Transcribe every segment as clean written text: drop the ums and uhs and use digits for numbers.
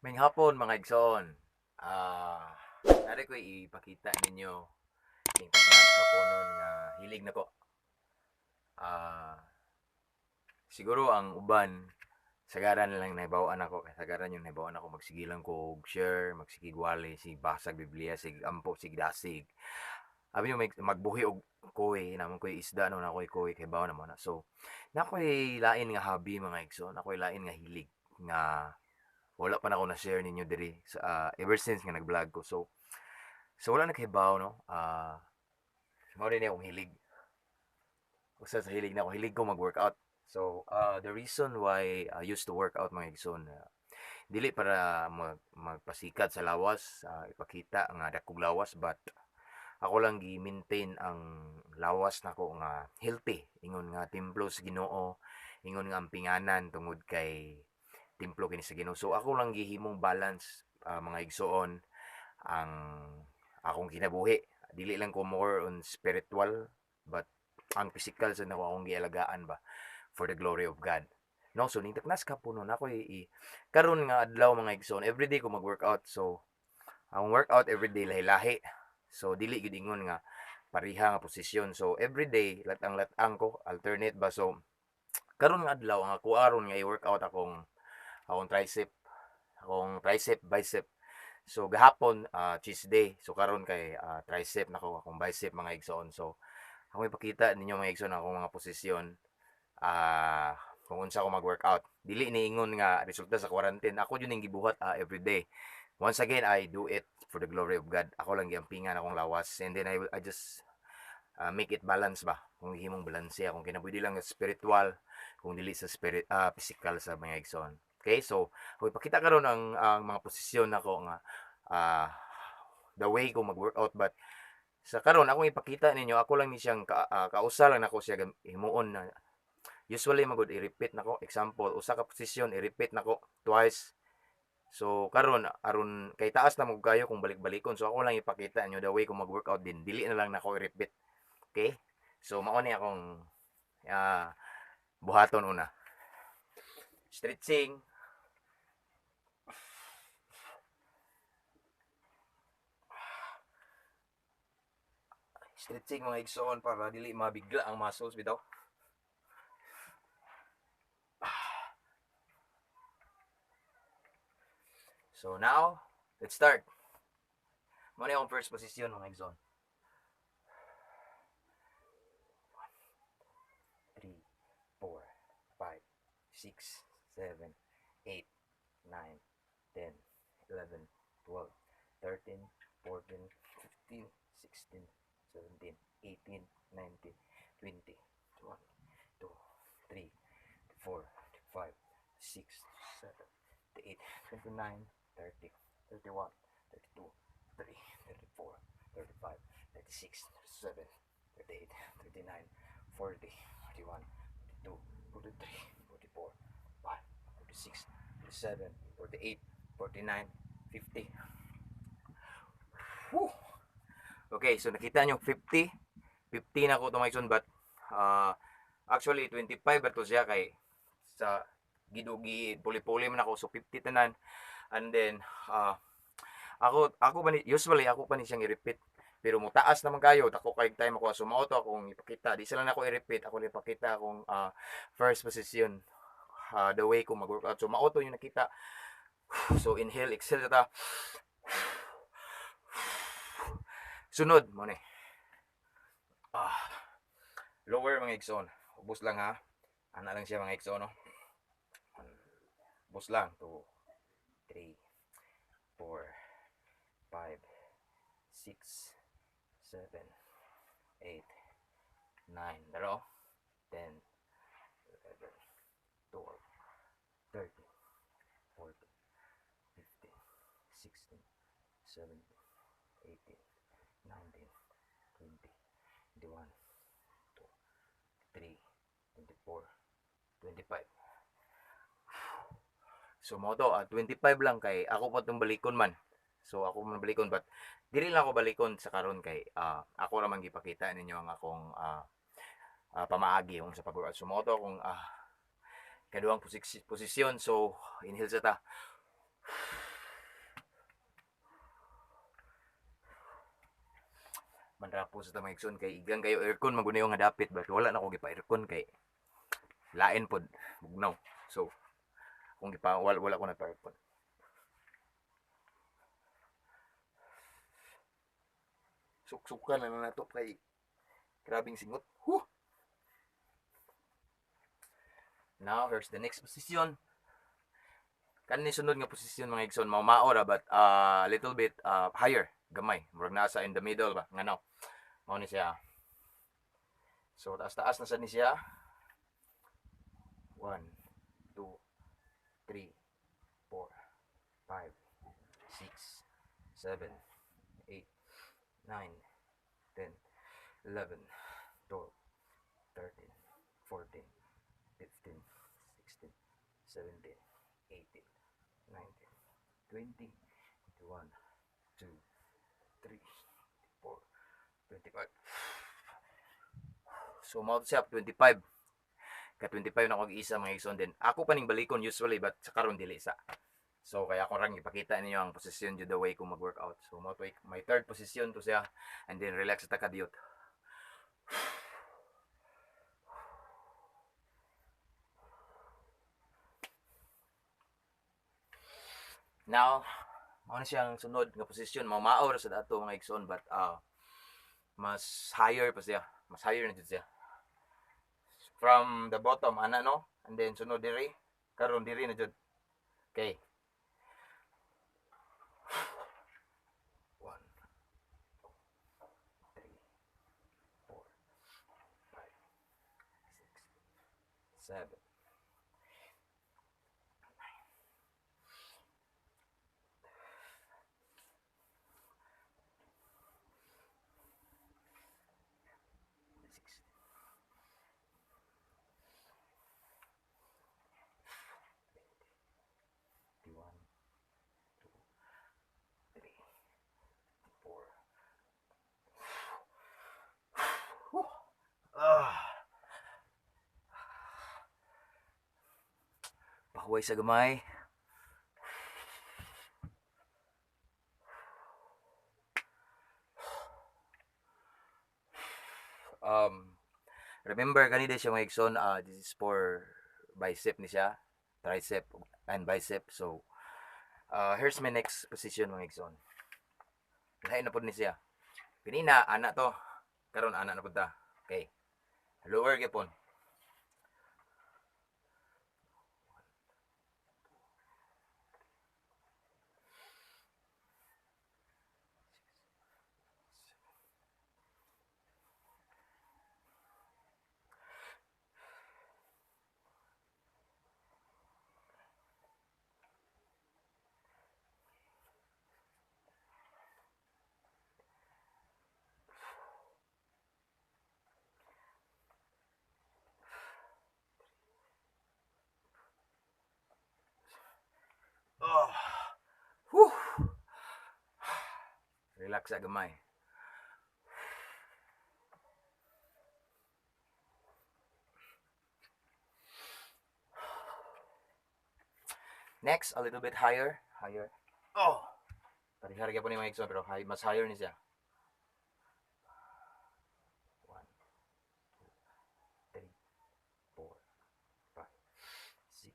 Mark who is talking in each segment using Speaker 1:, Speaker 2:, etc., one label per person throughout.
Speaker 1: Maayong hapon, mga igsoon. Ah, nari ko ipakita ninyo ning taknas kaponon nga hilig nako. Siguro ang uban sagaran na lang nahibaw-an ako kay sagaran yung nahibaw-an ako, magsige lang ko og share, magsige wali, sig basag Biblia, sig ampo, sig dasig. Abi nyo magbuhi og koi, naa man koy isda no, naa koy koi, kay na mo na. So, naa koy lain nga hobby, mga igsoon, naa koy lain nga hilig nga wala pa nako na-share ninyo diri sa ever since nga nag-vlog ko. So wala nakahibaw, no. Mao ni akong hilig. Usa sa hilig nako, hilig ko mag-workout. So, the reason why I used to work out, mga igsoon, dili para magpasikat sa lawas, ipakita nga dakog lawas, but ako lang gi-maintain ang lawas nako nga healthy, ingon nga templo sa Ginoo, ingon nga ampinganan tungod kay templo kini sa Ginoo. So ako lang gihimong balance, mga igsoon, ang akong kinabuhi. Dili lang ko more on spiritual, but ang physical sa nako akong gialagaan ba for the glory of God. No, so ning taknas ka puno na ako karon nga adlaw, mga igsoon, everyday ko mag-workout. So ang workout everyday lahi-lahi. So dili gyud ingon nga pareha nga posisyon. So everyday latang-latang ko, alternate ba. So karon nga adlaw ang ako aron nga i-workout akong tricep, akong tricep, bicep. So gahapon chest day. So karon kay tricep nako, akong bicep, mga igsoon. So akong ipakita ninyo, mga igsoon, akong mga posisyon kung unsa ko mag-workout. Dili ni ingon nga resulta sa quarantine. Ako jud ning gibuhat everyday. Once again, I do it for the glory of God. Ako lang giampingan akong lawas and then I just make it balance ba. Kung himong balanse akong kinabuhi, lang spiritual kung dili sa spirit, physical sa mga igsoon. Okay, so ako ipakita karon ang mga posisyon nako nga the way ko mag-workout, but sa karon akong ipakita ninyo, ako lang ni siyang kausa lang nako siya himuon na usually magud i-repeat nako. Example, usa ka posisyon i-repeat nako twice. So karon, aron kay taas na mo kayo kung balik-balikon, so ako lang ipakita ninyo the way ko mag-workout din, dili na lang nako i-repeat. Okay, so mao ni akong buhaton. Una, stretching. Stretching, mga igsoon, para dili mabigla ang muscles bitaw. So now, let's start. Mao ni akong first position, mga igsoon. 3, 4, 5, 6, 7, 8, 9, 10, 11, 12, 13, 14, 15, 16, 17, 18, 19, 20, 21, 2, 3, 4, 5, 6, 7, 8, 29, 30, 31, 32, 33, 34, 35, 36, 37, 38, 39, 40, 41, 42, 43, 44, 5, 46, 47, 48, 49, 50. Whew! Okay, so nakita nyo 50. 50 na ko ito, mga igsoon, but actually 25 ba to siya kay sa gidugi puli-puli man ako, so 50 tanan. And then ako ba ni, usually ako pa ni siyang i-repeat, pero mutaas naman kayo, dako kay time ako, so mao to akong ipakita. Di sila na ako i-repeat, ako ni ipakita akong first position, the way ko mag-workout. So mao to yung nakita. So inhale, exhale ta. Sunod mo ni lower, mga igsoon. Ubos lang ha, ana lang siya, mga igsoon, no? Ubos lang. 2, 3, 4, 5, 6, 7, 8, 9, daro, 10, 11, 12, 13, 14, 15, 16, 17, 18, 19, 20, 21, 2, 3, 24, 25. So mo to, 25 lang kay ako pa tong balikon man. So ako man balikon, but dili lang ako balikon sa karon kay ako ra man gipakita ninyo ang akong pamaagi kung sa pag-workout. So mo to akong kaduhang posisyon. So inhale sa ta. Manrapo sa ta, mga igsoon, kay igang kayo aircon magunayo nga dapit, but wala na ko gipa aircon kay lain pod bugnaw. So kung gipa wala ko nagpa aircon. Suksukan na lang nato kay grabing singot. Huh! Now here's the next position. Kani sunod nga posisyon, mga igsoon, mao mao ra, but little bit higher gamay. Murag nasa in the middle ba ngano. Mao ni siya. So taas-taas na sad ni siya. 1, 2, 3, 4, 5, 6, 7, 8, 9, 10, 11, 12, 13, 14, 15, 16, 17, 18, 19, 20, 21, 2, 3, 4, 25. So mao siya 25. Ka 25 na kog isa, mga igsoon, then ako pa ning balikon usually, but sa karon dili sa. So kaya ako rang ipakita ninyo ang posisyon jud, the way ko mag-workout. So mao to my third position to siya, and then relax ta kadiyot. Now, mao na siyang sunod nga posisyon, mao mao ra sa ato, mga igsoon, but mas higher pa siya. Mas higher na jud siya. From the bottom ana, no? And then sunod diri, karon diri na jud. Okay. 1, 2, 3, 4, 5, 6, 7, 9, 6. 21, 2, 3, 4. Whew. Ah. Pahuway sa gamay. Remember kanina siya, mga igsoon, this is for bicep ni siya, tricep and bicep. So, here's my next position, mga igsoon. Lain na pod ni siya. Kanina, ana to. Karon ana na pod ta. Okay. Lower gyapon. Oh. Whew. Relax sa gamay. Next, a little bit higher. Higher. Oh! Parehar gyapon ni, mga igsoon, pero high, mas higher ni siya. 1, 2, 3, 4, 5, 6,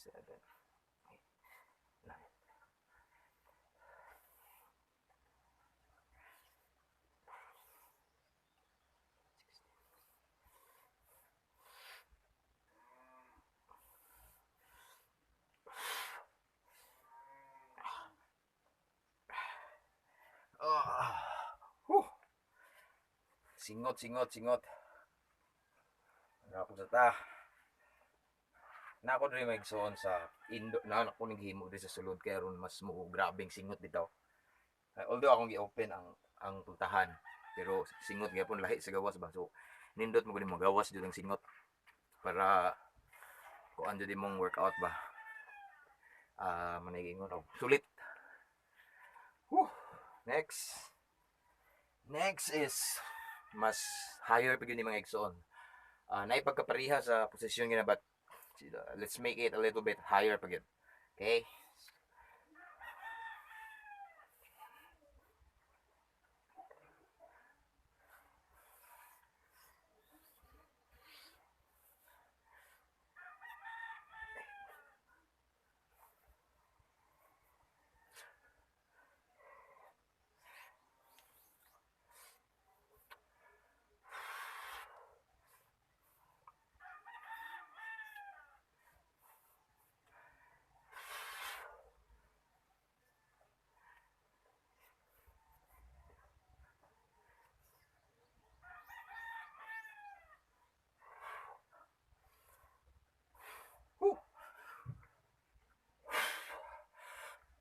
Speaker 1: 7, 8, 9. Ah. Whew. Singot, singot, singot. Ako sa ta. Na ako diri, mga igsoon, sa indo na ako naghimo diri sa sulod kay aron mas mo grabeng singot bitaw. Although akong gi-open ang pultahan, pero singot gyapon lahi sa gawas ba. So nindot mo gud magawas jud ang singot para kuan jud imong workout ba. Ah, manay ingon og sulit. Whew. Next. Next is mas higher pa gyud ni, mga igsoon. Naay pagkapareha sa posisyon gina, but let's make it a little bit higher pa gyud. Okay?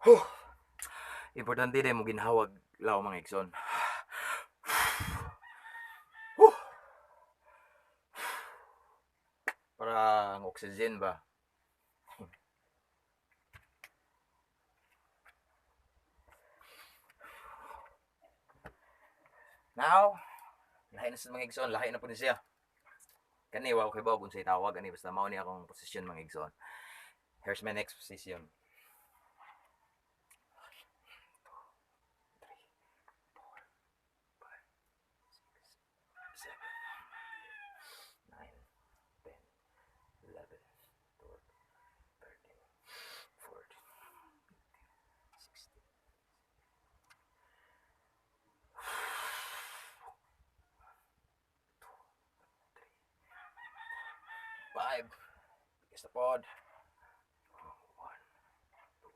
Speaker 1: Huh. Importante din mo ginhawag law, mga igsoon. Huh. Para ang oxygen ba. Now, lahi na sa mga igsoon, lahi na po ni siya. Kani wa kay ba kung say tawag ani, basta mao ni akong posisyon, mga igsoon. Here's my next position. 7, 9, 10, 11, 12, 13, 14, 15, 16. 5. Bigas na pod. 1, 2,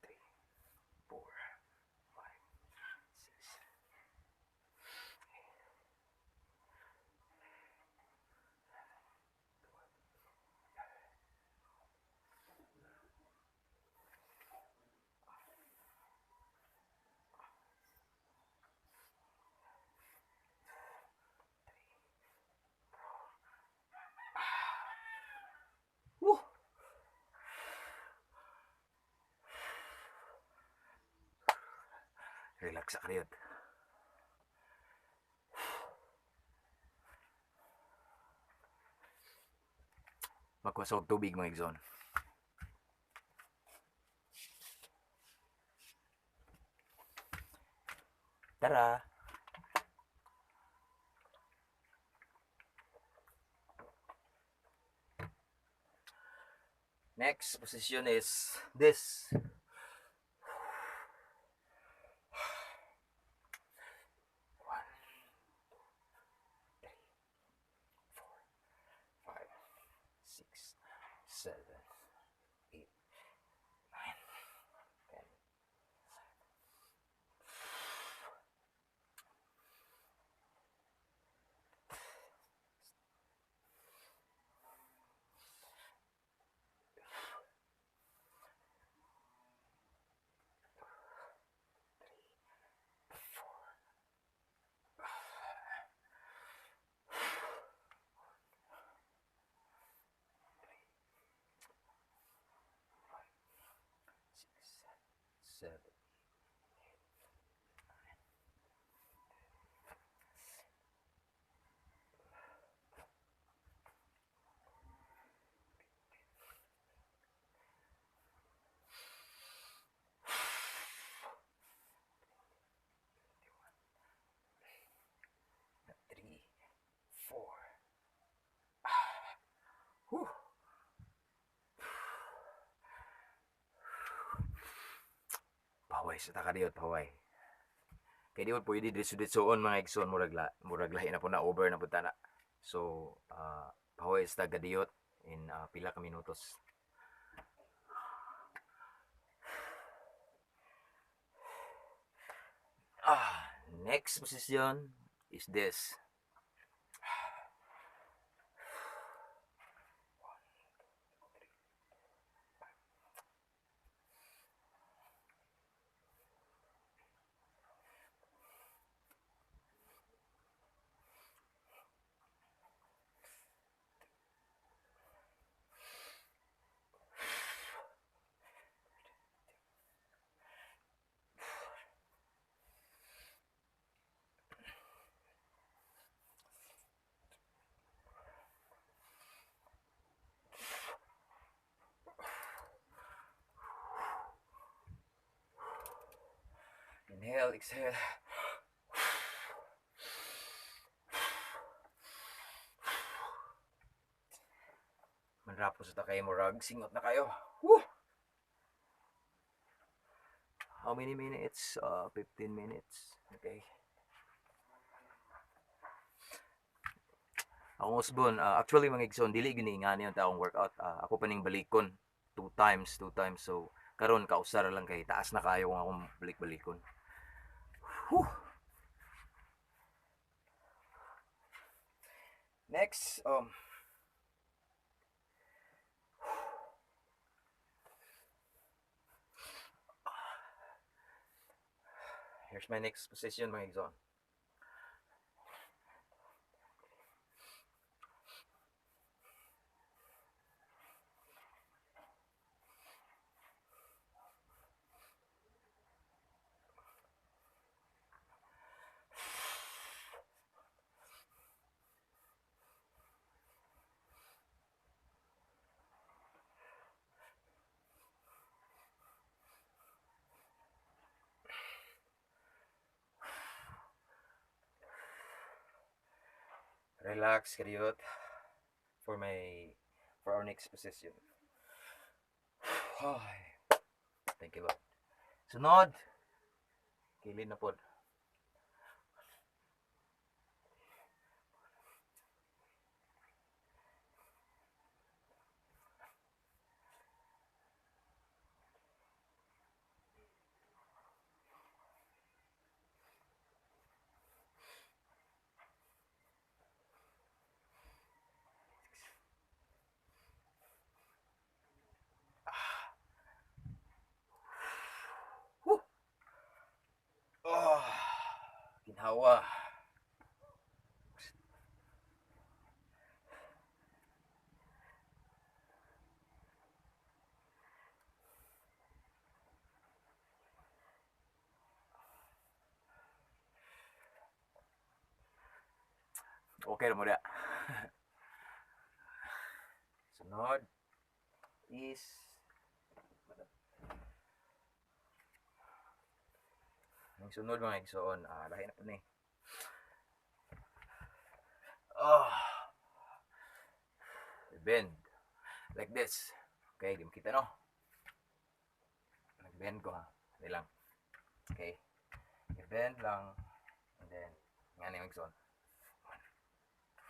Speaker 1: 3, 4, 5, 6. Woo! Relax sa kariyot. Magkuha tubig, mga igsoon. Tara! Next position is this. 1, 2, 3, 4, 5, 6, 7, 8, 9, 10. 4. 6, 7, 8, 9, 3, 4. Whew. Paway sa takadiyot, paway. Kay di mo pwede diretso-diretsoon, mga igsoon, murag lahi na po na, over na po ta na. So, paway sa tagadiyot in pila ka minutos. Next position is this. Inhale, exhale. Manrapo sa ta kayo, murag singot na kayo. Woo! How many minutes? 15 minutes. Okay. Akong usbon, actually mga igsoon, dili gyud ni ingani ang taong workout. Ako pa ning balikon two times, two times. So karon kausar lang kay taas na kayo kung akong balik-balikon. Whew. Next, Here's my next position, mga igsoon. Relax, kadiyot, for our next position. Ay, thank you, Lord. Sunod, kilid na pod. Oh, ginhawa. Okay ra mo da. Sunod is ang sunod, mga igsoon, lahi na po ni. Oh. Bend like this. Okay, di makita, no? Nag-bend ko ha. Hindi lang. Okay. I-bend lang and then nga ni, mga igsoon. One.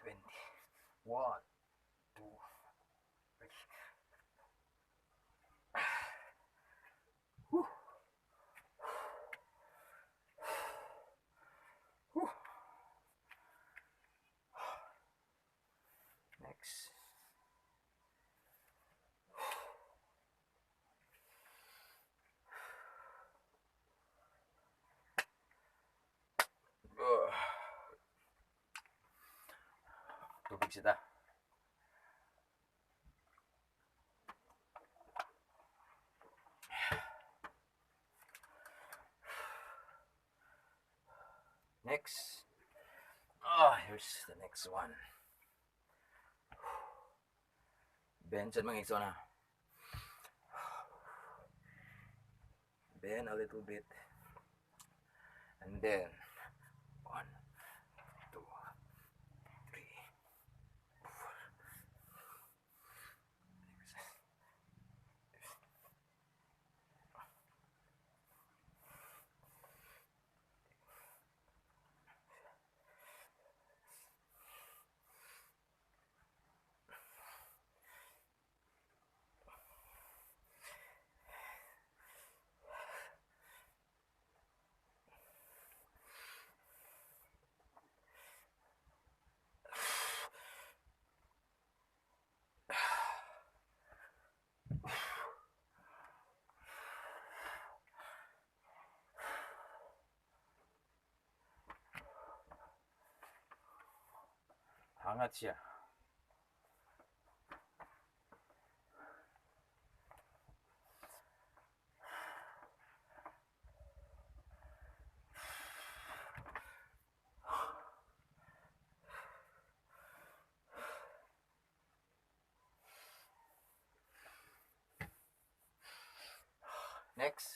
Speaker 1: 20. 1, 2, 3. Whew. Whew. Next. Ugh. Tubig sita. Next. Oh, here's the next one. Bend sa mga igsoon ha. Bend a little bit. And then, 1, 2, 3, 4, 6. Hangat siya. Next.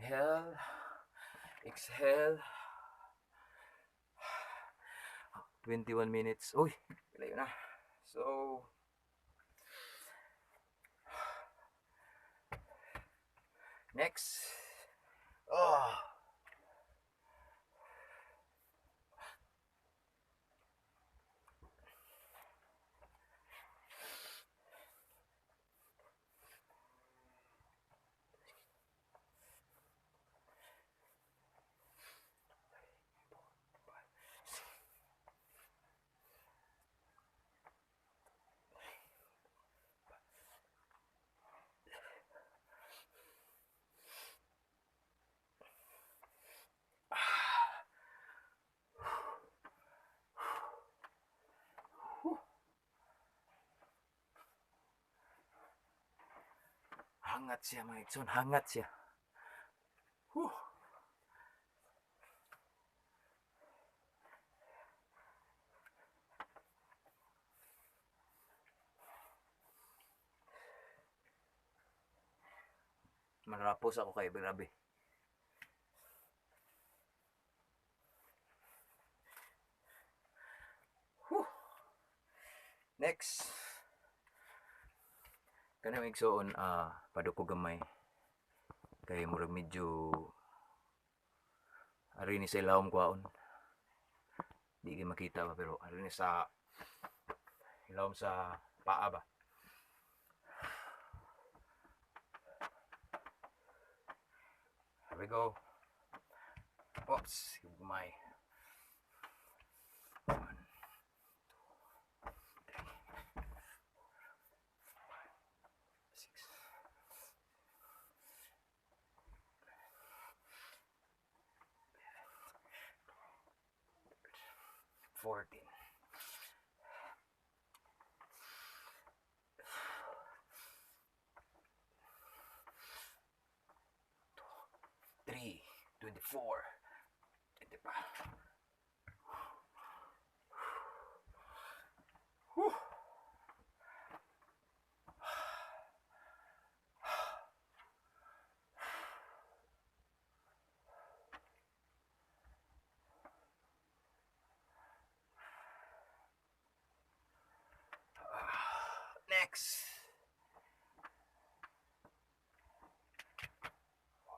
Speaker 1: Inhale, exhale. 21 minutes. Uy, layo na. So, next. Oh. Hangat siya, mga igsoon, hangat siya. Whew. Manrapos ako kay grabe. Whew. Next. Kanang igsoon, padukog gamay. Kay murag medyo ari ni sa ilawom kwaon. Di gyud makita ba, pero ari ni sa ilawom sa paa ba. Here we go. Oops, gamay. 1, 2, 3, 4, 5, 6. 14. 3, 24, 25. Whew. Next. 1,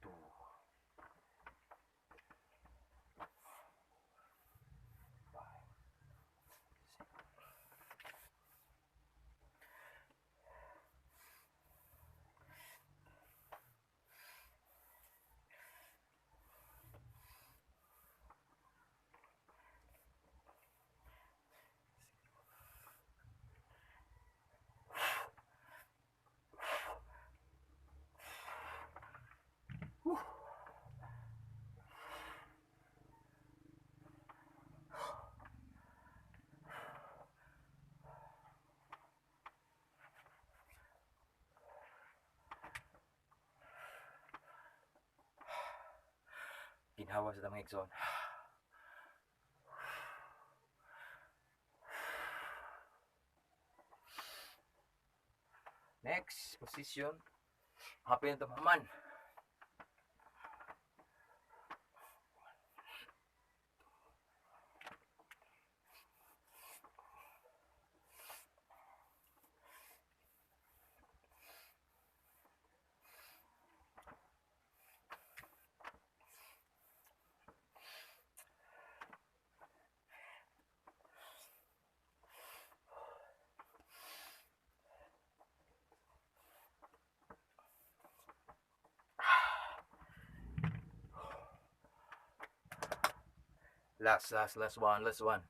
Speaker 1: 2, 5, 6. Whew. Ginhawa sa tamang igsoon. Next position. Happy na tumaman. Last, last, last one, last one.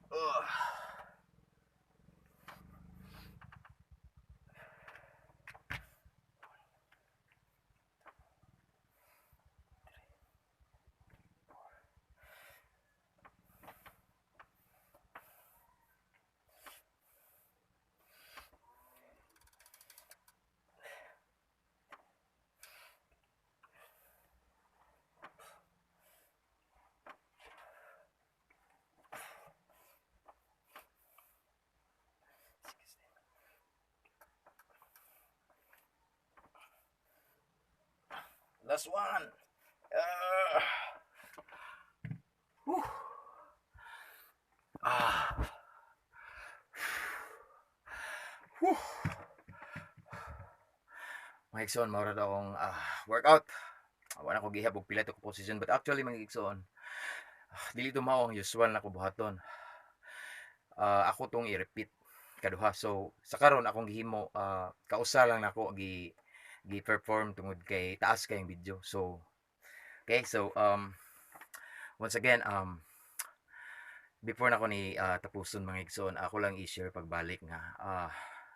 Speaker 1: Ugh. Last one. Whew. Ah. Whew. Mga igsoon, mao ra akong workout. Wala ko gihap og pila to ka position, but actually, mga igsoon, dili to mao ang usual na ko buhaton. Ako tong i-repeat kaduha. So sa karon akong gihimo, kausa lang nako gi gi-perform tungod kay taas kayong video. So okay, so once again, before nako ni tapuson, mga igsoon, ako lang i-share pagbalik nga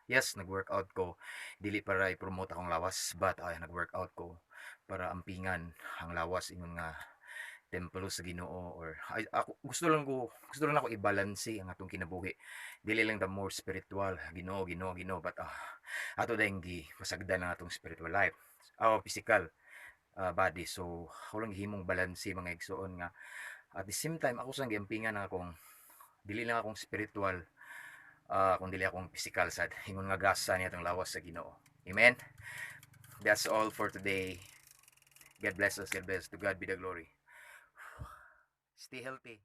Speaker 1: yes, nag-workout ko dili para i-promote akong lawas, but ay, nag-workout ko para ampingan ang lawas ingon nga templo sa Ginoo or ay, ako gusto lang ako i-balance ang atong kinabuhi. Dili lang the more spiritual, Ginoo, Ginoo, Ginoo, but ato dayong gi masagdan ang atong spiritual life, oh, physical body. So ako lang gihimong balance, mga igsoon, nga at the same time ako sang giampingan ang akong dili lang akong spiritual, kung dili akong physical sad, ingon nga gasa niya atong lawas sa Ginoo. Amen. That's all for today. God bless us. God bless. To God be the glory. Stay healthy.